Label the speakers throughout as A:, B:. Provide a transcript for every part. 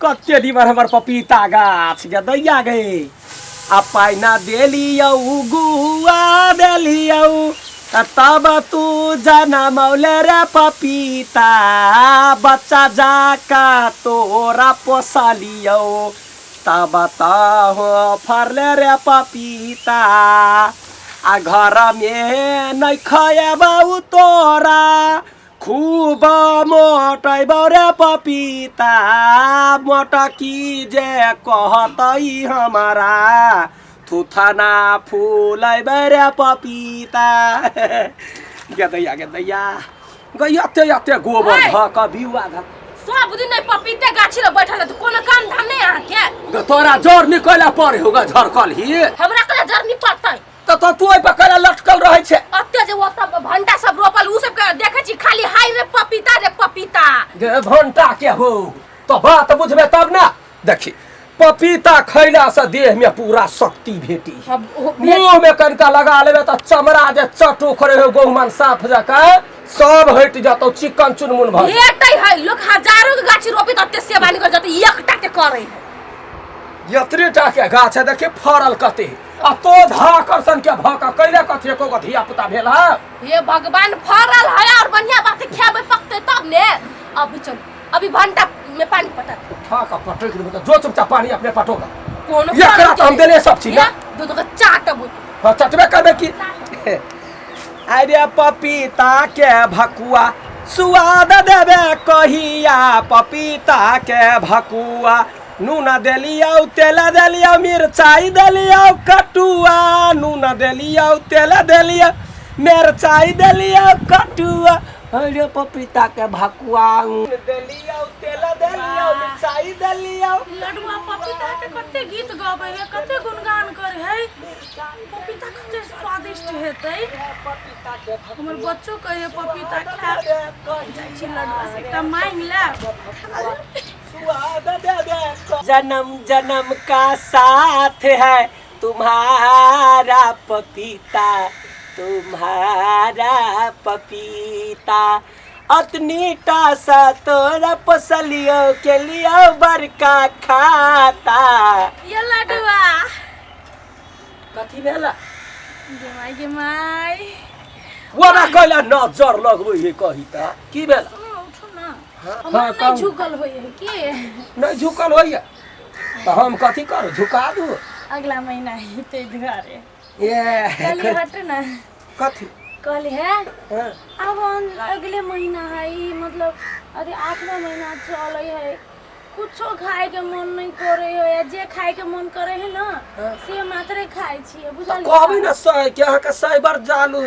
A: कते दिन हमर पपीता गाछ गदैया गए आ पाइना देलियौ गुआ देलियौ आ तब तू जनमौले रे पपीता बच्चा जाका तोरा पोसलियौ तब तहो फरले रे पपीता आ घरमे नहि खयबौ तोरा खूब मोटैबौ रे पपीता मोटकी जे कहतै हमरा थुथना फुलैबै रे पपीता गेदैया गेदैया गै एते एते गोबर धऽ कऽ बिउआ धऽ
B: सब दिन नहीं पपीते गाछी लग बैठल रहत कोनो काम धाम नहीं अहाँ के
A: गे तोरा जर निकले पर होगा झरकल ही
B: हमरा कला जर नहीं पड़तै
A: तऽ तो तू ओहि पर कैला लटकल रहै छै
B: अते जे ओतऽ भंटा सब रोपल उ सब के देखै छी खाली हाय रे पपीता रे पपीता
A: गे भंटा के हो तो बात बुझबे तब ना देखी पपीता खैला से देह में पूरा शक्ति भेटी
B: अब ओ-
A: मुंह में कनिका लगा लेबे तऽ चमड़ा जे चटो करे हो गहुमन साफ जका सब हटि जतौ चिकन चुनमुन भऽ जेतौ।
B: भेटै है लोग हजारों के गाछी रोपी तऽ अते सेवा नहीं कर जतै एकटा के करै है
A: एतने टा के गाछ है देखी फड़ल कते आ तो धाकर सन के भऽ कऽ कैले कथी एको गो धिया पुता भेल है
B: हे भगवान फड़ल है और बढ़िया बात है, खेबै पकतै तब ने अभी चल अभी भंटा में पानी पटा दे।
A: उठा कऽ पटकि देबै तऽ जो चुपचाप पानी अपने पटोगा
B: कोनो
A: एकरा तऽ हम देले सब चीज ना।
B: दू दू के चाटब
A: हाँ चटबे करबै की अरे पपीता के भकुआ सुआद देबे कहिया पपीता के भकुआ नून देलियौ तेल देलियौ मिरचाइ देलियौ कटुआ नून देलियौ तेल देलियौ मिरचाइ देलियौ कटुआ अरे पपीता के भकुआ देलियौ तेल देलियौ मिरचाइ देलियौ
C: लडुआ पपीता के कते गीत गबै है कते गुणगान करे है पपीता कते स्वादिष्ट हेतै हमर बच्चो कहे पपीता खायब जाइ छी लडुआ से एकटा मांगि लेब
A: जन्म जन्म का साथ है तुम्हारा पपीता तुम्हारा पपीता अतनी टा सा तोरा पोसलियो के लियो बड़का खाता
C: ये लडुआ
A: कथी भेला
C: गे माई गे माई
A: ओना कैला नजर लगबै हे कही त की भेला
C: सुनू उठू ना
A: हाँ,
C: हमरा नहि
A: कहू।
C: झुकल होइए की
A: नहि झुकल होइए तऽ हम कथी करू झुका दू
C: अगला महीना ही ताहि दुआरे
A: ये
C: कहली हट ना
A: कथी
C: कहली है
A: हाँ।
C: अब अगले महीना है ई मतलब अरे आठवा महीना चलै है कुछो खाए के मन नहीं करे है या जे खाए के मन करे है ना से मात्रे खाए छियै
A: तऽ
C: बुझलियै
A: कहबै ने सही कि अहाँके साइबर जालू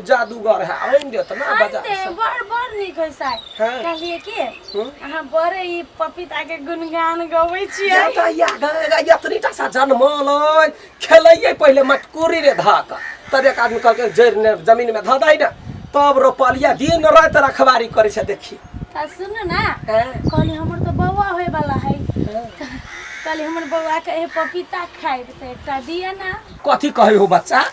A: जादूगर है आनि देत ना बाजार
C: आनते
A: से
C: बड़ बड़ नीक है साइ
A: हाँ।
C: कहलियै कि
A: हम्म।
C: अहाँ बड़े ई पपीता के गुणगान गबै छियै
A: या तऽ या एतनी टा सा जनमल अइ खेलैयै पहिले मटकुरी रे धऽ कऽ तब एक आदमी कहलकै जड़ि ने जमीन में धऽ दही ने तब रोपलियै दिन राति रखबारी करै छै देखी
C: तऽ सुनू ना
A: हैं?
C: कहली हमर तऽ बौआ होय वाला है कहली हमर बौआ कहे पपीता खायब तऽ एकटा दिअ ना
A: कथी कहै हो बच्चा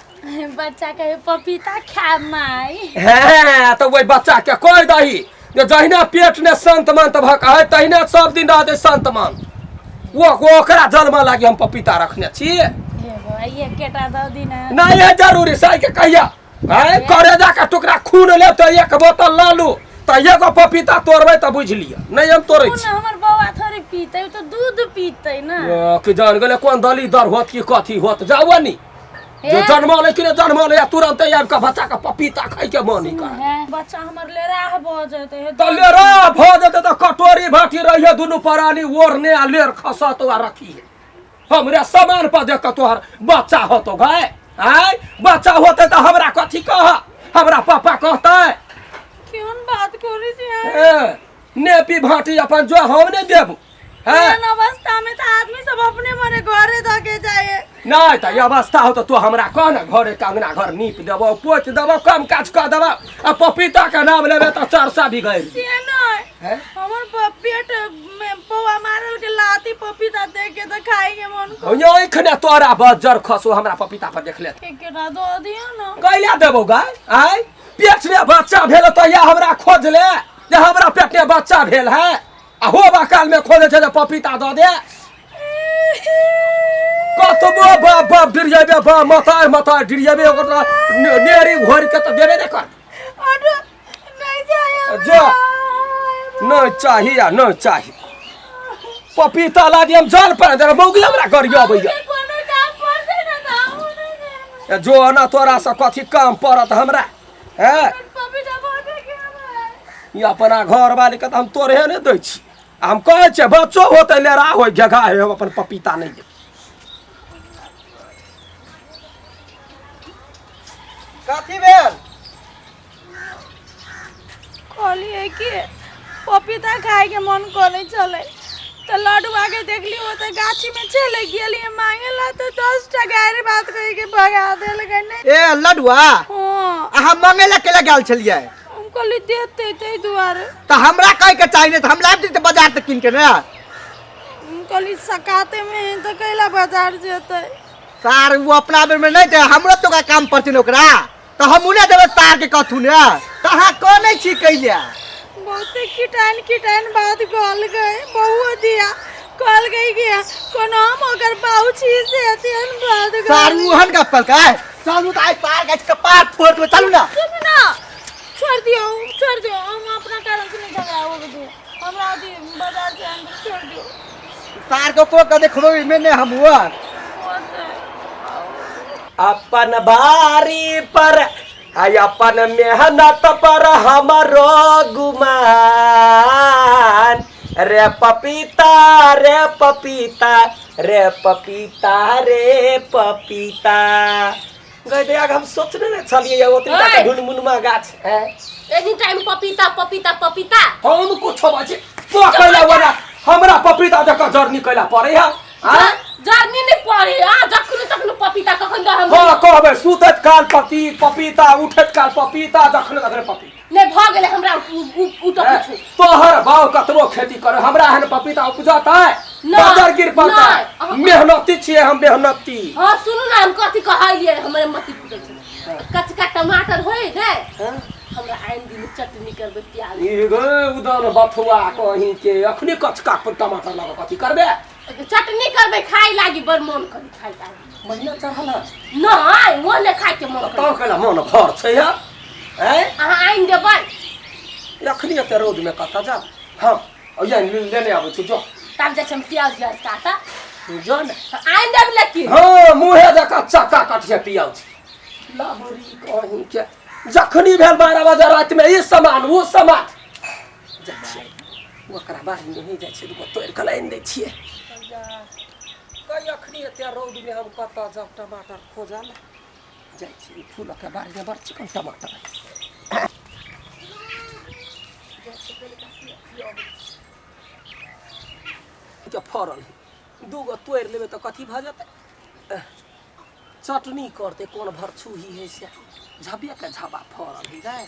C: बच्चा कहे पपीता खायब माय
A: हैं तऽ ओहि बच्चा के कहि दही जे जहिना पेट ने संत मंत भऽ कऽ है तहिना सब दिन रहतै संत मंत ओ ओकरा जन्म लागी हम पपीता रखने छी
C: हे बौआ एकेटा दऽ दिना
A: नहीं है जरूरी सही के कहिया आय करेजा के टुकड़ा खून लेब तऽ एक बोतल लऽ लू तऽ एगो पपीता तोड़बै तऽ बुझि लिअ नहि हम तोड़ै
C: ओ
A: छी
C: ने हमर बौआ थोड़े पीतै ओ तऽ दूध पीतै ने
A: ओ, कि जान गेलै कोन दली दर होत कि कथी होत जाउ नी जो जनमल है कि नहि जनमल है तुरंत आबि कऽ बच्चा के पपीता खाइ के मन नहीं करे
C: हे बच्चा हमर लेराह भऽ जेतै हे
A: तऽ लेरा भऽ जेतै तऽ कटोरी भाटी रहिए दुनू प्राणी ओढ़ने आ लेर खसत आ रखिए हमरे सामान पर देख कऽ तोहर बच्चा होतो गए आय बच्चा होते तऽ हमरा कथी कह हमरा पापा कहतै
C: केहन बात करै छी अहाँ?
A: ए, नेपी भाटी अपन जो हम नहि देबू हैं
C: एहन अवस्था में तऽ आदमी सब अपने मने घरे धऽ के जाए है
A: नहि तऽ ई अवस्था हो तऽ तू हमरा कह ने घरे के अंगना घर नीप देबो पोति देबो कम काज कऽ देबो आ पपीता के नाम लेबे तऽ चरसा भी गइल
C: से नहि
A: हैं?
C: हमर पेट में पौआ मारल के लाती पपीता देख के तऽ खाए के मन
A: यो एखने तोरा बज्जर खसो हमरा पपीता पर देख ले
C: के केना दऽ दियौ ने
A: कैला देबो गाय आय पेट में बच्चा भेल तऽ या हमरा खोज ले जे हमरा पेट में बच्चा भेल है आ होबा काल में खोजे छै जे पपीता दऽ दे। कतबो बाप बाप डिरियेबे, बाप मतार मतार डिरियेबे, ओकर तऽ नेरी घोरि के तऽ देबे नहि कर।
C: अरे नहीं चाहिए।
A: जो नहीं चाही आ नहीं चाही पपीता लागी हम जान पर जरा मौगी हमरा गरियबैया।
C: कोनो काम पड़तै ना तऽ हमहूँ नहीं जायब।
A: ए, जो ना तोरा से कथी काम पड़त हमरा हैं?
C: पपीता बहुत के हमरा।
A: ई अपना घर वाली के तऽ हम तोरे नहि दै छी। आ हम कहै छियै बच्चो होतै लेरा होइ घेघा होइ, हम अपन पपीता नहि देब।
D: कथी भेल?
C: कहलियै कि पपीता खायके मन करै छलै तऽ लडुआ के देखली ओतऽ गाछीमे चलि गेलियै मांगे ला तऽ 10 टा गारि बात कहि के भगा देलकै नहि।
D: ए लडुआ।
C: हँ।
D: अहाँ मंगे ला केला गेल छलियै?
C: हम कहली देतै ताहि दुआरे।
D: तऽ हमरा कहे के चाही ने, तऽ हम लाबि दैते बाजार से कीन के ने।
C: हम कहली सकाते मे है तऽ कैला बाजार जेतै।
D: सार वो अपना बेर में नहीं दे, हमरो तो काम पड़ते ने ओकरा, तऽ हमहूँ नहि देबै सार के कथू ने। तऽ अहाँ कनै छी कैला?
C: बहुते किटान किटान बात कहल गए, बहुओ दिया कहल गई कि कोनो हम ओकर बाबू छी से एहन बात कहल।
D: सार ओहन गप कहलकै? चलू तऽ आइ सार गाछ कपार फोड़ देबै, चलू ना।
C: सुनू ना, छोड़ दियौ छोड़ दियौ, हम अपना कारण से नहीं झगड़ा होवे दियौ, हमरा अथी बाजार से आनि के छोड़ दियौ।
D: सार के ओकरो कह देखबो में नहीं हम हुआ।
A: अपन बारी पर आई अपन मेहनत पर हमरो गुमान रे पपीता रे पपीता रे पपीता रे पपीता। गए दया, हम सोचने ने छलियै ओतनी टा के
B: ओए।
A: ढुनमुनमा गाछ है।
B: एनी टाइम पपीता पपीता पपीता।
A: हम कुछो बाजी तो कैला वना हमरा पपीता जका जरनी कैला पड़े है। आँ?
B: जर्नी नहीं पड़े आ जखन तखन पपीता कखन दऽ हम।
A: हाँ कहबै सुतैत काल पपी पपीता, उठैत काल पपीता, जखन तखन पपीता।
B: नहीं भऽ गेलै हमरा उ तऽ कुछ।
A: तोहर बाप कतबो खेती करे हमरा एहन पपीता उपजतै?
B: नहि,
A: बाजार गिर पड़तै।
B: नहि,
A: मेहनती छियै हम, मेहनती।
B: हाँ सुनू ना, हम कथी कहलियै, हमरे मति फूटल छै। कचका टमाटर होय ने, हमरा आनि दिन चटनी करबै प्याज।
A: ई गे उदन बथुआ कहीं के, अखनी कचका पर टमाटर लगा कथी करबे?
B: चटनी करबै खाय लागी, बड़ मन करी खाय लागी।
A: महीना चढ़ल है?
B: नहीं वो ने खाय के मन करी।
A: तऽ कैला मन भर छै है? ऐं?
B: अहाँ आनि देबै?
A: अखनी एते रौद में कतऽ जाब? हाँ ये लेने आबै छी, जो।
B: तब जाइ छी हम प्याज व्याज काटा।
A: जो ने।
B: आनि देब लेकिन।
A: हाँ मुँहे जकाँ चक्का कटिए पियाज। लाबरी कहीं के जखनी भेल 12 बजे राति में ई सामान ओ सामान। जाइ छियै ओकरा बाड़ी में नहि जाइ छियै, दूगो तोड़ि कऽ आनि दै छियै। कहीं अखनी एते रौद में हम कतऽ जाउ टमाटर खोजऽ लए? जाइ छियै फूलक बाड़ी में, बड़ चिकन टमाटर है। के फड़ल है, दूगो तोड़ि लेबै तऽ कथी भऽ जेतै? चटनी करतै। कोन भरछूही है से झबे के झबा फड़ल है गए।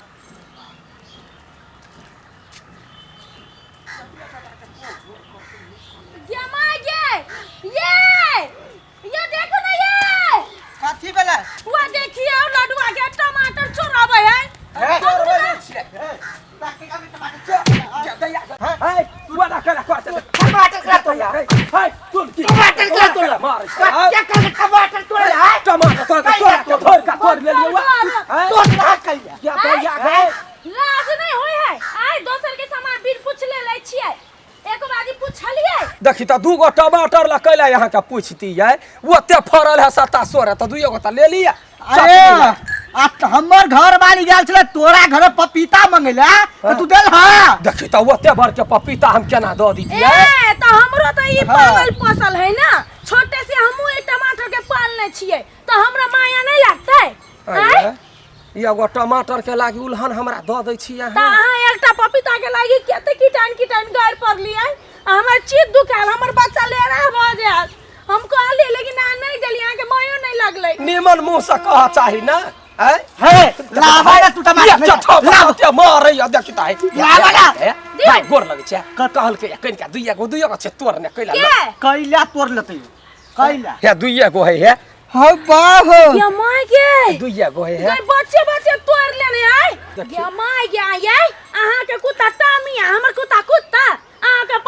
C: ये माँ ये देखो ना ये।
D: कथी भेलै?
C: वो देखिए लडुआ के टमाटर चोराबै है।
D: टमाटर करा तोड़ा, टमाटर करा तोड़ा, क्या कर टमाटर तोड़ा है?
A: टमाटर तोड़ के तोड़ के तोड़ लेलियै वा।
D: तोड़ रहा कैला?
A: क्या दैया गए?
C: लाज नहीं होय है आइ दोसर के सामान बिन पूछले लै छियै, एको बाजी पूछलियै?
A: देखी तऽ दूगो टमाटर ला कैला यहाँ के पूछती है? ओते फड़ल है सत्ता सोरे तऽ दुइयो गो तऽ ले लिया।
D: अरे आ त हमर घर वाली गेल छलै तोरा घर पपीता मंगैला तऽ तू देल हा?
A: देखी तऽ ओते भर के पपीता हम केना दऽ दितियै?
C: ए तऽ हमरो तऽ ई
D: हाँ।
C: पालल पोसल है ना, छोटे से हमहूँ ई टमाटर के पालने छियै तऽ हमरा माया नहीं लागतै? आँय?
A: ई एगो टमाटर के लागी उलहन हमरा दऽ दै छी
C: तऽ
A: अहाँ।
C: अहाँ एकटा पपीता के लागी कते किटान किटान गारि पड़लियै आ हमर चित दुखायल, हमर बच्चा लेरा भऽ जायत। हम कहलियै लेकिन अहाँ नहि देलियै, अहाँके मायो नहि लगलै।
A: निमन मुँह से कह चाही ना। आँय?
D: हे लावा ना तू टमाटर
A: ये चठो बहुते मारै या देखी तऽ है।
D: लावा ना।
A: भाइ गोर लगै छै, कहलकै या कनिका दुइये गो दुइये गो छै तोड़ने कैला
C: के
D: कैला तोड़ लेतै कैला?
A: हे दुइये गो है हे।
D: हौ बाह हो।
C: ये माय गे,
A: दुइये गो है हे।
C: गई बच्चे बच्चे तोड़ लेने आय।
A: देखियौ।
C: ये माय गे, आय अहाँ के कुत्ता टामी आ हमर कुत्ता कुत्ता, अहाँ के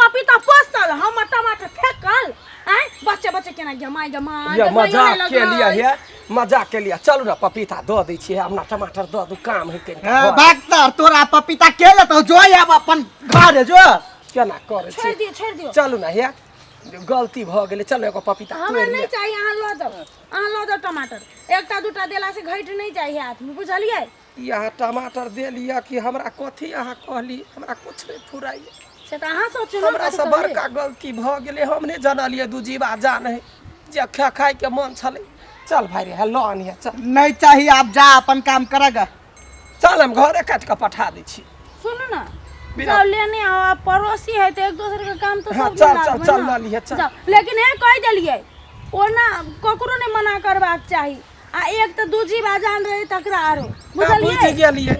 C: केना जमाय जमाय
A: ये
C: तऽ माइयो नहि
A: मजाक के
C: लगलै।
A: लिए हे मजाक के लिए चलू ना पपीता दऽ दै छियै अपना टमाटर दऽ दू काम है कनि
D: ए, भाग तर तोरा पपीता के लेतौ जो आब अपन घर जो
A: केना करै
C: छोड़ि
A: छी
C: दियौ छोड़ि दियौ
A: चलू ना हे गलती भऽ गेलै चलू एगो पपीता
C: हमरा
A: तोड़ि
C: नहि
A: लिअ
C: चाही अहाँ लऽ जाउ अहाँ लऽ जाउ टमाटर एकटा दूटा देला से घटि नहि जाइ है आदमी बुझलियै
A: ई अहाँ टमाटर देलियै कि हमरा कथी अहाँ कहली हमरा कुछ नहि फुराइए
C: से तऽ अहाँ सोचू ने
A: हमरा
C: कथी
A: से
C: कहलियै।
A: बड़का गलती भऽ गेलै हम नहि जानलियै दू जीवा जान है जे खा खायके मन छलै चल भाइ रे हे लऽ आनिहे चल
D: नहीं चाहिए आप जा अपन काम करेगा
A: चल हम घरे काटि कऽ पठा दै छी
C: सुनू ना
A: बिना-
C: जाओ लेने आओ आप पड़ोसी है तो एक दूसरे के काम तो
A: हाँ,
C: सब
A: चल,
C: दिन
A: चल,
C: लागबै
A: चल,
C: ना।
A: लऽ लिहे, चल।
C: जाओ। लेकिन हे कहि देलियै ओना ककरो नहि मना करबाक चाही आ एक तऽ दू जीव अजान रहे तकरा आरो
A: बुझि
C: बुझलियै
A: गेलियै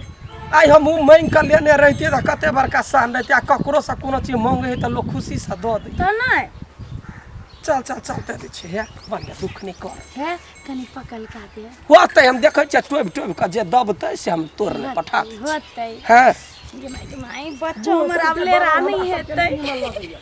A: आइ हम मांगि कऽ लेने रहितियै तऽ कते बड़का शान रहितै आ ककरोसँ कोनो चीज मांगै है तऽ लोक खुशीसँ दऽ दै
C: तऽ नहि
A: चल चल चल दे दै छियै हे बढ़िआँ दुःख नहि कर
C: हे कनि पकलका दे
A: होतै हम देखै छियै टोपि टोपि कऽ जे दबतै से हम तोड़ने पठा दै
C: होतै
A: हँ
C: गे माय गे माय बच्चो हमर आब लेरा नहि हेतै।